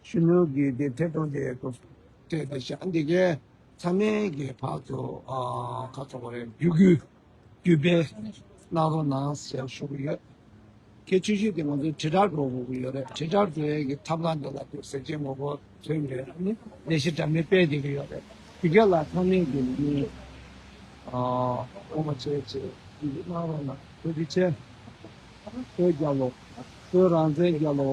གཞོན་ནུ་གི་དེ་ཐད་གཏོང་དེ་ཐད་དེ་བཞག་འདི་གའི་ཚང་མས་ཀྱི་ཕར་ཚུར་ཨ་ཁ་ཚོགས་པ་རེད་བརྒྱུད་སྐུལ་བརྒྱུད་སྤེལ་གནང་རོགས་གནང་ཟེར་ཞུ་གི་ཡོད། གལ་ཆེ་ཤོས་དེ་ང་ཚོའི་དྲིལ་བསྒྲགས་འགྲོ་དགོས་ཀྱི་ཡོད་རེད། དྲིལ་བསྒྲགས་འགྲོ་ཡས་ཀྱི་ཐབས་ལམ་དེ་ལ་དེ་ཟེར་བྱེད་ངོ་རྒོལ་ཚོས་རེད། ཨ་ནི་ལས་གཞི་འདྲ་མིན་སྤེལ་བསྡད་ཀྱི་ཡོད་རེད། དེ་ག་ལ་ཚང་མས་ཀྱི་ནི་ཨ་ཨོ་མ་བྱས་བྱས་འདི་གནང་རོགས་གནང་། ཐུགས་རྗེ་ཆེ། བོད་རྒྱལ་ལོ། བོད་རང་བཙན་རྒྱལ་ལོ།